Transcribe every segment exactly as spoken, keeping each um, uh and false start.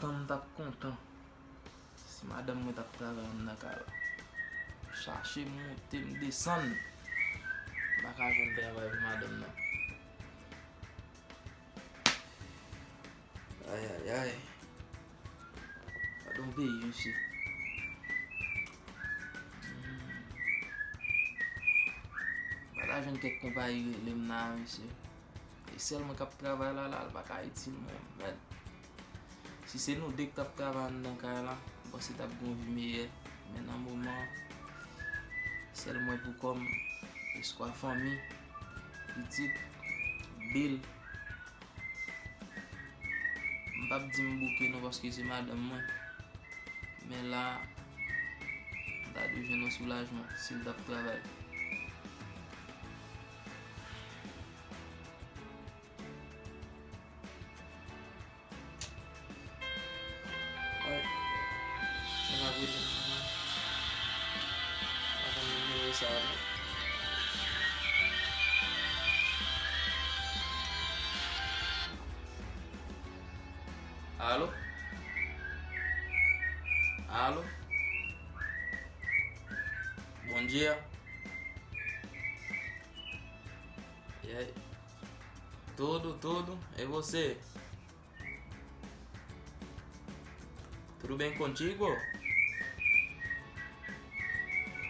Tan m t ap kontan si madanm mwen t ap travay anndan kay la. M chache, m monte, m desann. M pa ka jwenn travay pou madanm nan. Ay, ay, ay. Gade yon peyi, mesye. Hmm. M pa ta jwenn kèk konpayi rele m la, mesye. E sèl mwen k ap travay la, la, l pa ka itil mwen, mèd. Si se nou de k t ap travay anndan kay la, m panse t ap gen yon vi meyè. Men nan moman an, sèl mwen pou kò m, eskwa fanmi, pitit, bil. M p ap di m bouke non, paske se madanm mwen. Men la, m ta dwe jwenn yon soulajman si l t ap travay. Wi. Mwen ap rele m nan. Pa konn nimewo sa a non. Alo? Alo? Bom dia. E aí? Tudo, tudo. E você? Tudo bem contigo?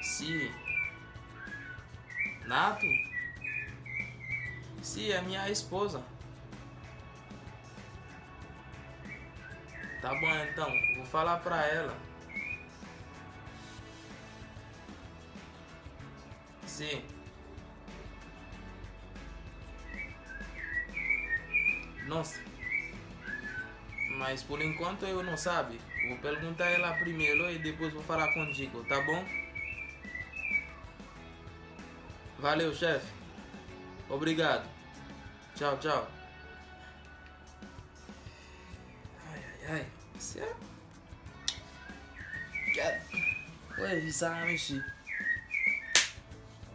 Sim. Nato? Sim, é minha esposa. Tá bom então, vou falar pra ela. Sim. Nossa. Mas por enquanto eu não sabe. Vou perguntar ela primeiro e depois vou falar contigo, tá bom? Valeu, chefe. Obrigado. Tchau, tchau. Ay, ay, ay. Mesye. Gad. Wè vi sa a, mesye.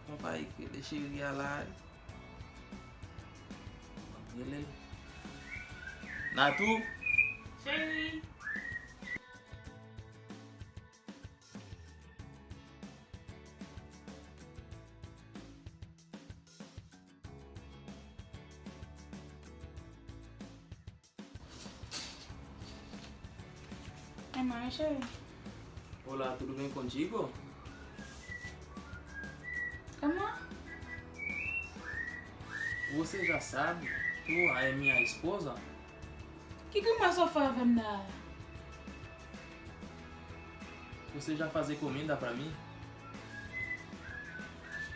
Konpayi ki rele cheri a la. M ap rele l. Natou. Cheri. Ai, mãe, cheri. Olá, tudo bem contigo? Como? Você já sabe, tu é minha esposa? Ki grimas ou fè avè m la? Você já fazer comida pra mim?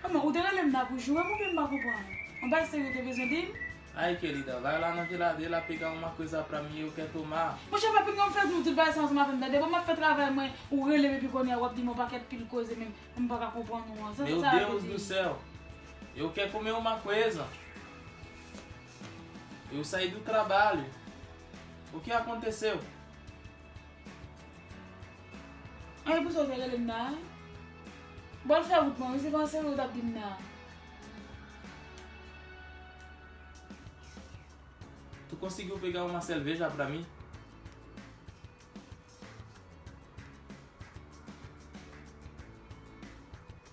Kòman, ou te rele m la pou joure m oubyen m pa konprann? Yon bagay serye ou te bezwen di m? Ai, querida, vai lá na geladeira pegar uma coisa pra mim, eu quero tomar. Monchè, pa pran yon fèt nou tout bagay sa ansanm avè m, tande? Bon, m ap fè travay mwen, ou rele m epi kounye a w ap di m yon pakèt pil koze, men m pa ka konprann ou an. Sa, meu sa Deus do céu, eu quero comer uma coisa. Eu saí do trabalho. O que aconteceu? An, e pou sa w te rele m nan? Bon, fè wout mwen, wi, se pa yon seri w t ap di m nan. Tu conseguiu pegar uma cerveja pra mim?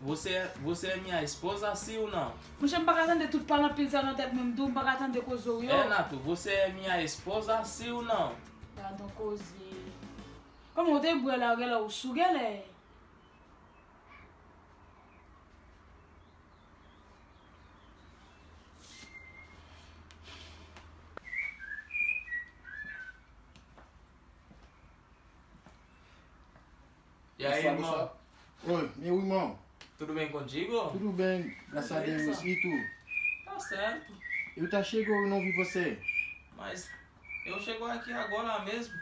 Você, você é minha esposa, sim ou não? Monchè, m pa ka tande tout pale anpil sa nan tèt mwen, m di w, m pa ka tande koze w yo. É, Natou, você é minha esposa, sim ou não? Gadon koze. Kòman w te bwè la, genlè w sou, genlè. E aí, bonsoir, irmão? Bonsoir. Oi, meu irmão. Tudo bem contigo? Tudo bem, graças a Deus. Beleza. E tu? Tá certo. Eu tá chegou, eu não vi você. Mas eu chego aqui agora mesmo.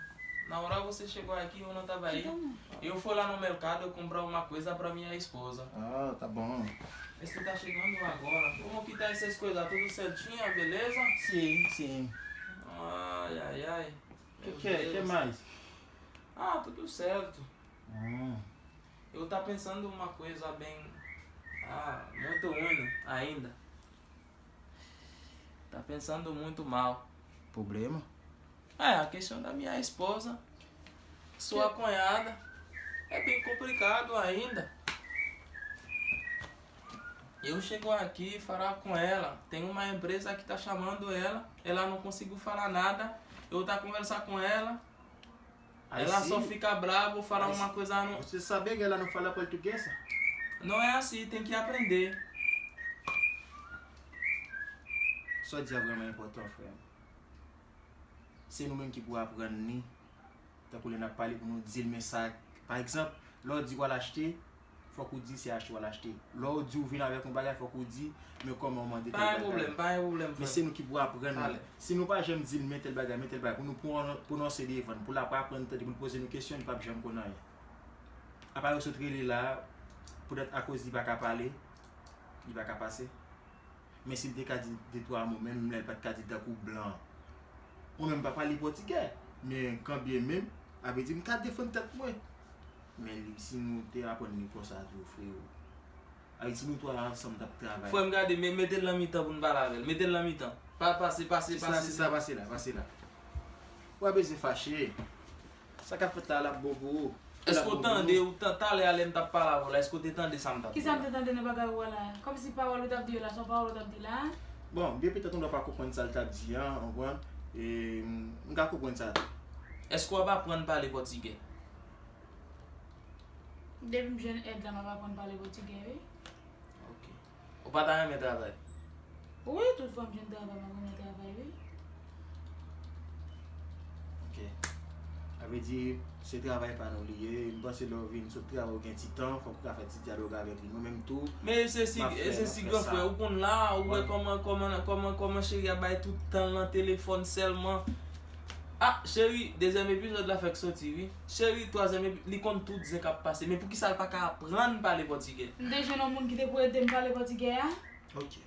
Na hora você chegou aqui, eu não tava aí. Então. Eu fui lá no mercado comprar uma coisa pra minha esposa. Ah, tá bom. Mas tu tá chegando agora. Como que tá essas coisas? Tudo certinho, beleza? Sim, sim. Ai, ai, ai. Que que é? Que mais? Ah, tudo certo. Ah. Eu tá pensando uma coisa bem, ah, muito ruim ainda. Tá pensando muito mal. Problema? É, a questão da minha esposa. Sua cunhada é bem complicado ainda. Eu chego aqui falar com ela. Tem uma empresa que está chamando ela. Ela não conseguiu falar nada. Eu tá conversar com ela. Ela só fica bravo, falar uma coisa no... Você sabe que ela não fala portuguesa? Não é assim, tem que aprender. Sa w di a vrèman enpòtan, frè m. Se nou menm ki pou aprann li. Tankou lè n ap pale pou nou di l, men sa, pa egzanp, lè w di w al achte, fòk ou di se achte w al achte. Lè w di w vin avèk yon bagay, fòk ou di, men kòman w mande tèl bagay. Pa gen pwoblèm, pa gen pwoblèm, frè m. Men se nou ki pou aprann li. Si nou pa janm di l, men tèl bagay, men tèl bagay, pou nou pwon-, pwononse devan l, pou l ap aprann tande, pou l poze nou kesyon, li p ap janm konn anyen. Apa yo sot rele la, poutèt akoz li pa ka pale, li pa ka pase. Men si l te ka di de twa mo, menm lè l pa t ka di tankou blan. Mwen menm m pa pale pòtigè, men kanbyenmenm, a vle di m ka defann tèt mwen. Men li, si nou te aprann li konsa tou, frewo. A vle di si nou twa ansanm t ap travay. Frè m, gade, me-, mete l nan mitan pou n pale avè l. Mete l nan mitan. Pa, pase, pase, pase. Se sa, se sa, pase la, pase la. Ou pa bezwen fache. Sa k ap fèt la, l ap bon pou ou. Èske w tande, ou ta-, talè a lè m t ap pale avè w la, èske w te tande sa m t ap di la? Kisa m te tande nan bagay ou a la? Kòmsi pawòl ou t ap di yo la, se yon pawòl ou t ap di la? Bon, byen petèt ou dwa pa konprann sa l t ap di a, w konprann? E, m, m ka konprann sa tou. Èske w ap aprann pale pòtigè? Depi m jwenn èd la, m ap aprann pale pòtigè, wi. Ok. Ou pa ta renmen travay? Wi, tout fwa m jwenn travay, m ap renmen travay, wi. Ok. Sa vle di, se travay pa nou li ye. M panse lè w vin sot travay, ou gen ti tan, fòk ou ka fè ti dyalòg avèk li. Mwen menm tou, m ap fè, m ap fè sa. Men se si, se si gran frè, ou konn la, ou wè kòman, kòman, kòman, kòman cheri ap bay tout tan l nan telefòn sèlman. Ah, cheri, dezyèm epizòd la fèk soti, wi. Cheri, twazyèm epi-, li konn tout zen k ap pase. Men poukisa l pa ka aprann pale pòtigè? M te jwenn yon moun ki te pou ede m pale pòtigè a. Ok.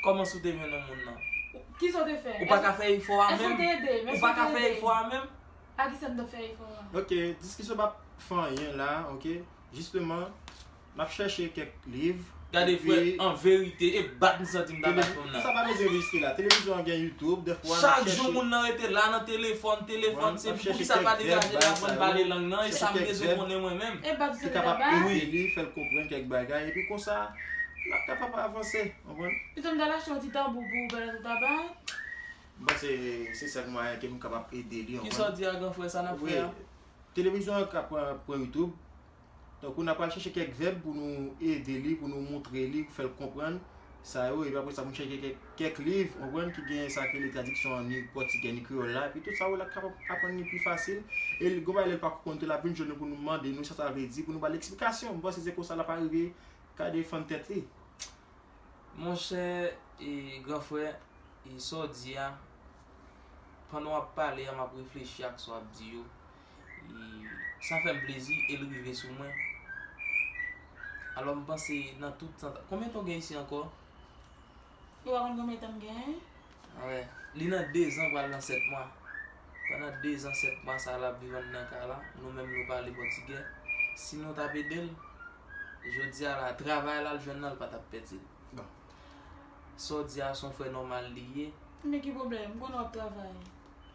Kòman si w te jwenn yon moun nan? Kisa w te fè? Ou pa ka fè efò a menm? Èske w te ede m? Ou pa ka fè efò a menm? A kisa m t ap fè efò a? Ok, diskisyon p ap fè anyen la, ok? Jisteman, m ap chèche kèk liv. Gade, frè, an verite, e bat m santi m ta bat fanm nan. Sa pa bezwen riske la. Televizyon an gen YouTube, dèfwa n ap chèche. Chak jou moun nan rete la nan telefòn, telefòn, se poukisa l pa degaje l aprann pale lang nan, e sa m bezwen konnen mwen menm. E bat ou santi ta bat? Ki kapab ede li, fè l konprann kèk bagay, epi konsa, n ap kapab avanse, w konprann? Pito m t al achte yon ti tanbou pou ou, pèlèt ou ta bat? M panse se sèl mwayen ke m kapab ede li, w konprann? Kisa w di a, gran frè, sa n ap fè a? Wi. Televizyon an ka pran, pran YouTube. Donk, nou pral chèche kèk vèb pou nou ede li, pou nou montre li, pou fè l konprann sa yo. Epi apre sa, pou nou chèche kèk, kèk liv, w konprann, ki gen sa k rele tradiksyon an ni pòtigè, ni kreyòl la. Epi tout sa yo la kapab aprann li pi fasil. E l, gon bagay lè l pa konprann tou, l ap vin jwenn nou pou nou mande nou sa sa vle di, pou nou ba l eksplikasyon. M panse se konsa l ap arive ka defann tèt li. Monchè, e, gran frè, e, sa w di a, pandan w ap pale a, m ap reflechi ak sa w ap di yo. E, sa fè m plezi e l rive sou mwen. Alò, m panse nan tout tan, konbyen tan w gen isi ankò? Ou pa konn konbyen tan m genyen? Wè, li nan dezan pral nan sèt mwa. Pandan dezan, sèt mwa sa l ap viv anndan kay la, nou menm nou pale pòtigè. Si nou t ap ede l, jodi a la, travay la l jwenn nan, l pa t ap pèdi l. Bon. Sa w di a, se yon frè nòmal li ye. Men ki pwoblèm? M konnen w ap travay.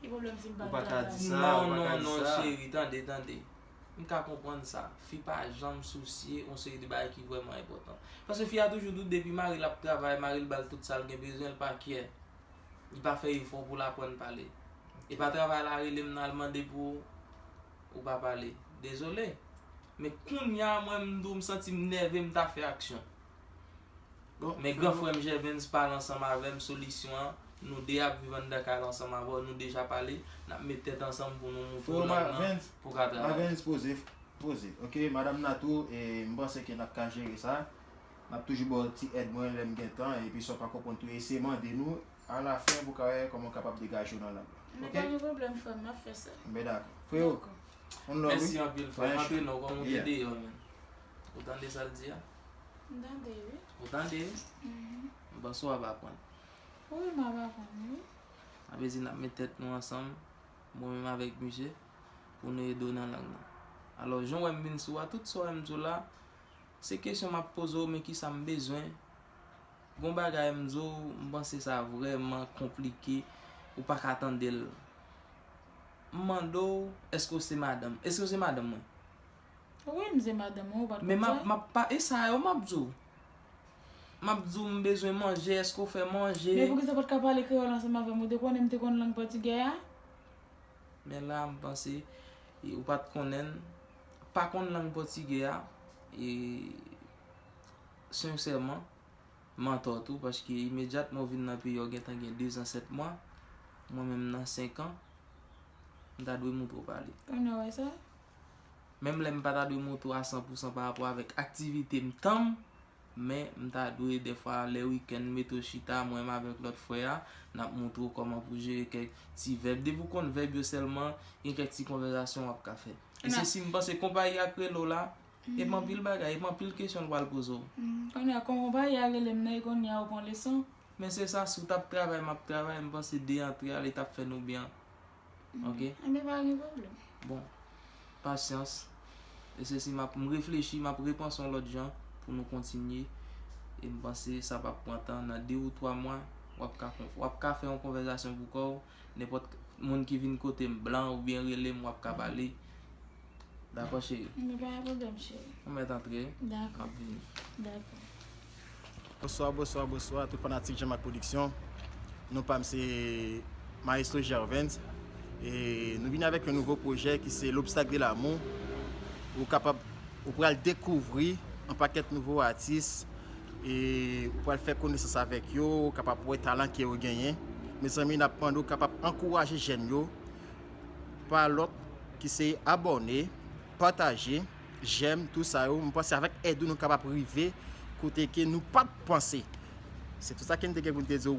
Ki pwoblèm si m pa travay? Ou pa ka di sa, ou pa ka di sa. Non, non, non, cheri, tande, tande. M ka konprann sa. Fi pa janm sousye yon seri de bagay ki vrèman enpòtan. Paske fi a toujou di w depi mari l ap travay, mari l ba l tout sa l gen bezwen, l pa kyè. Li pa fè efò pou l aprann pale. E pa travay la rele m nan al mande pou ou, ou pa pale. Dezole. Men kounye a, mwen, m di w, m santi m nève, m ta fè aksyon. Bon, men gran frè m Gervens pale ansanm avè m, solisyon an, nou de ap viv anndan kay la ansanm avè w, nou deja pale, n ap met tèt ansanm pou nou moute w lang nan, pou w ka travay. Frè Marvens, poze, poze. Ok, madanm Natou, e, m panse ke n ap ka jere sa. M ap toujou ba w ti èd mwen lè m gen tan, epi sa w pa konprann tou, eseye mande nou, alafen pou w ka wè kòman w kapab degaje w nan lang lan. Ok? Men pa gen pwoblèm, frè m, m ap fè sa. Ben dakò. Freo, dakò. One love, wi. Mèsi anpil, frè m. Antre non, kòman w te deyò, menm? Ou tande sa l di a? M tande, wi. Ou tande, wi? Mhm. M panse w ap aprann. Wi, m ap aprann, wi. Sa vle di n ap met tèt nou ansanm, mwen menm avèk misye, pou nou ede w nan lang nan. Alò, jan w wè m vin sou a, tout sa w wè m di w la, se kesyon m ap poze w, men kisa m bezwen. Gon bagay m di w, m panse sa vrèman konplike, ou pa ka tande l. m mande w, èske w se madanm? Èske w se madanm mwen? Wi, m se madanm ou, ou pa t Men konn m ap, sa? M ap pa, e sa yo m ap di w. M ap di w m bezwen manje, èske w fè manje? Men poukisa w pa t ka pale kreyòl ansanm avè m? Ou te konnen m te konn lang pòtigè a? Men la, m panse, e, ou pa t konnen, pa konn lang pòtigè a, e, sensèman, mantò tou, paske imedyatman w vin nan peyi a, w gentan gen dezan sèt mwa, mwen menm nan senk an, m ta dwe moutre w pale. Kounye a w wè sa? Menm lè m pa ta dwe moutre w a san pou san pa rapò avèk aktivite m tan m, men m ta dwe dèfwa lè wikenn m mete w chita, mwen menm avèk lòt frè a, n ap moutre w kòman pou jere kèk ti vèb. Depi w konn vèb yo sèlman, gen kèk ti konvèsasyon w ap ka fè. E se si m panse konpayi a k rele w la, e pa anpil bagay, e pa anpil kesyon l pral poze w. Hmm, kounye a, konpayi a rele m nan, e kounye a ou pran leson? Men se sa, si w t ap travay, m ap travay, m panse de antre a, li t ap fè nou byen. Ok? Ebyen, pa gen pwoblèm. Bon, pasyans. E se si m ap, m reflechi, m ap repanse yon lòt jan pou nou kontinye. E m panse sa p ap pran tan. Nan de ou twa mwa, w ap ka, w ap ka fè yon konvèsasyon pou kò w. Nenpòt moun ki vin kote m, blan oubyen rele m, w ap ka pale. Dakò, cheri? Men pa gen pwoblèm, cheri. Ou mèt antre. M Dakò. Ap vini. Dakò. Bonswa, bonswa, bonswa, tout fanatik Jean-Marc Production. Non pa m se Maestro Gervens. E nou vini avèk yon nouvo pwojè ki se L'Obstacle de l'amour. Ou kapab, ou pral dekouvri yon pakèt nouvo atis. E ou pral fè konesans avèk yo, ou kapab wè talan ke yo genyen. Mezanmi, n ap mande w kapab ankouraje jèn yo pa lòt ki se abòne, pataje, jèm, tou sa yo. M panse avèk èd ou nou kapab rive kote ke nou pa t panse. Se tout sa ke m te gen pou m te di w.